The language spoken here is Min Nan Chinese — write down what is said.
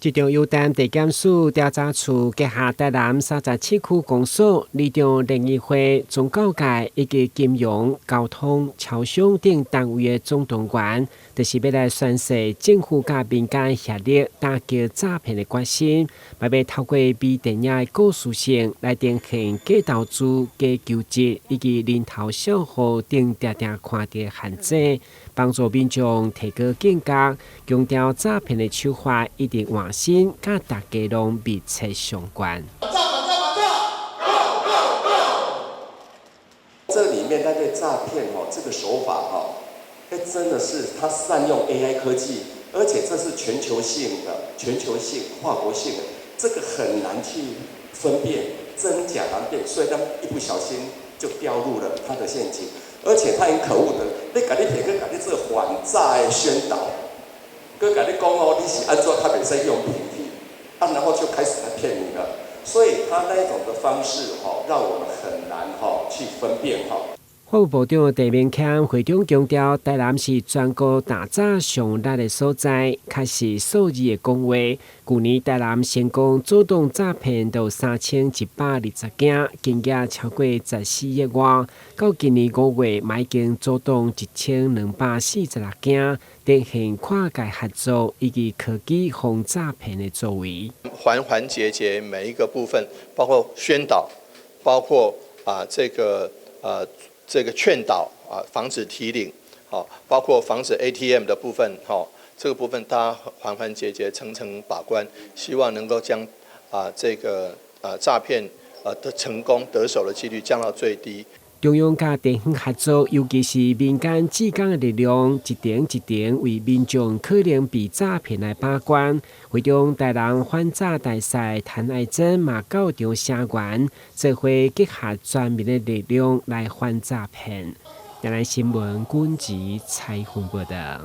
這場由台南地檢署調查處轄下台南37區公所、里長聯誼會、宗教界以及金融、交通、超商等單位的總動員，就是欲來宣示政府佮民間協力打擊詐騙的決心，嘛欲透過微電影的故事性來呈現假投資、假求職以及人頭帳戶等定定看著的陷阱，幫助民眾提高警覺，強調詐騙的手法一直換新，佮大家攏密切相關。詐詐詐，Go Go Go！這裡面他對詐騙哦，這個手法哈，哎，真的是他善用 AI 科技，而且這是全球性的、全球性、跨國性的，這個很難去分辨真假難辨，所以他一不小心就掉入了他的陷阱。而且他很可惡的，你共你騙去共你做反詐的宣導，閣共你講哦，你是按怎較袂使用騙去，啊，然後就開始來騙你了。所以他那一種的方式，哈，讓我們很難哈去分辨哈。法務部長鄭明謙會中強調，台南是全國打詐上力的所在，確實數字會講話。舊年台南成功阻擋詐騙著3120件，金額超過14億外。到今年5月，嘛已經阻擋1246件，呈現跨界合作以及科技防詐騙的作為。環環節節每一個部分，包括宣導，包括啊這個勸導啊，防止提領，好，包括防止 ATM 的部分，好，這個部分大家環環節節層層把關，希望能夠將啊這個啊詐騙的成功得手的幾率降到最低。中央佮地方合作，尤其是民間志工的力量，一層一層為民眾可能被詐騙來把關。會中台南反詐大使譚愛珍嘛到場聲援，做伙結合全民的力量來反詐騙。台南新聞軍籍採訪報道。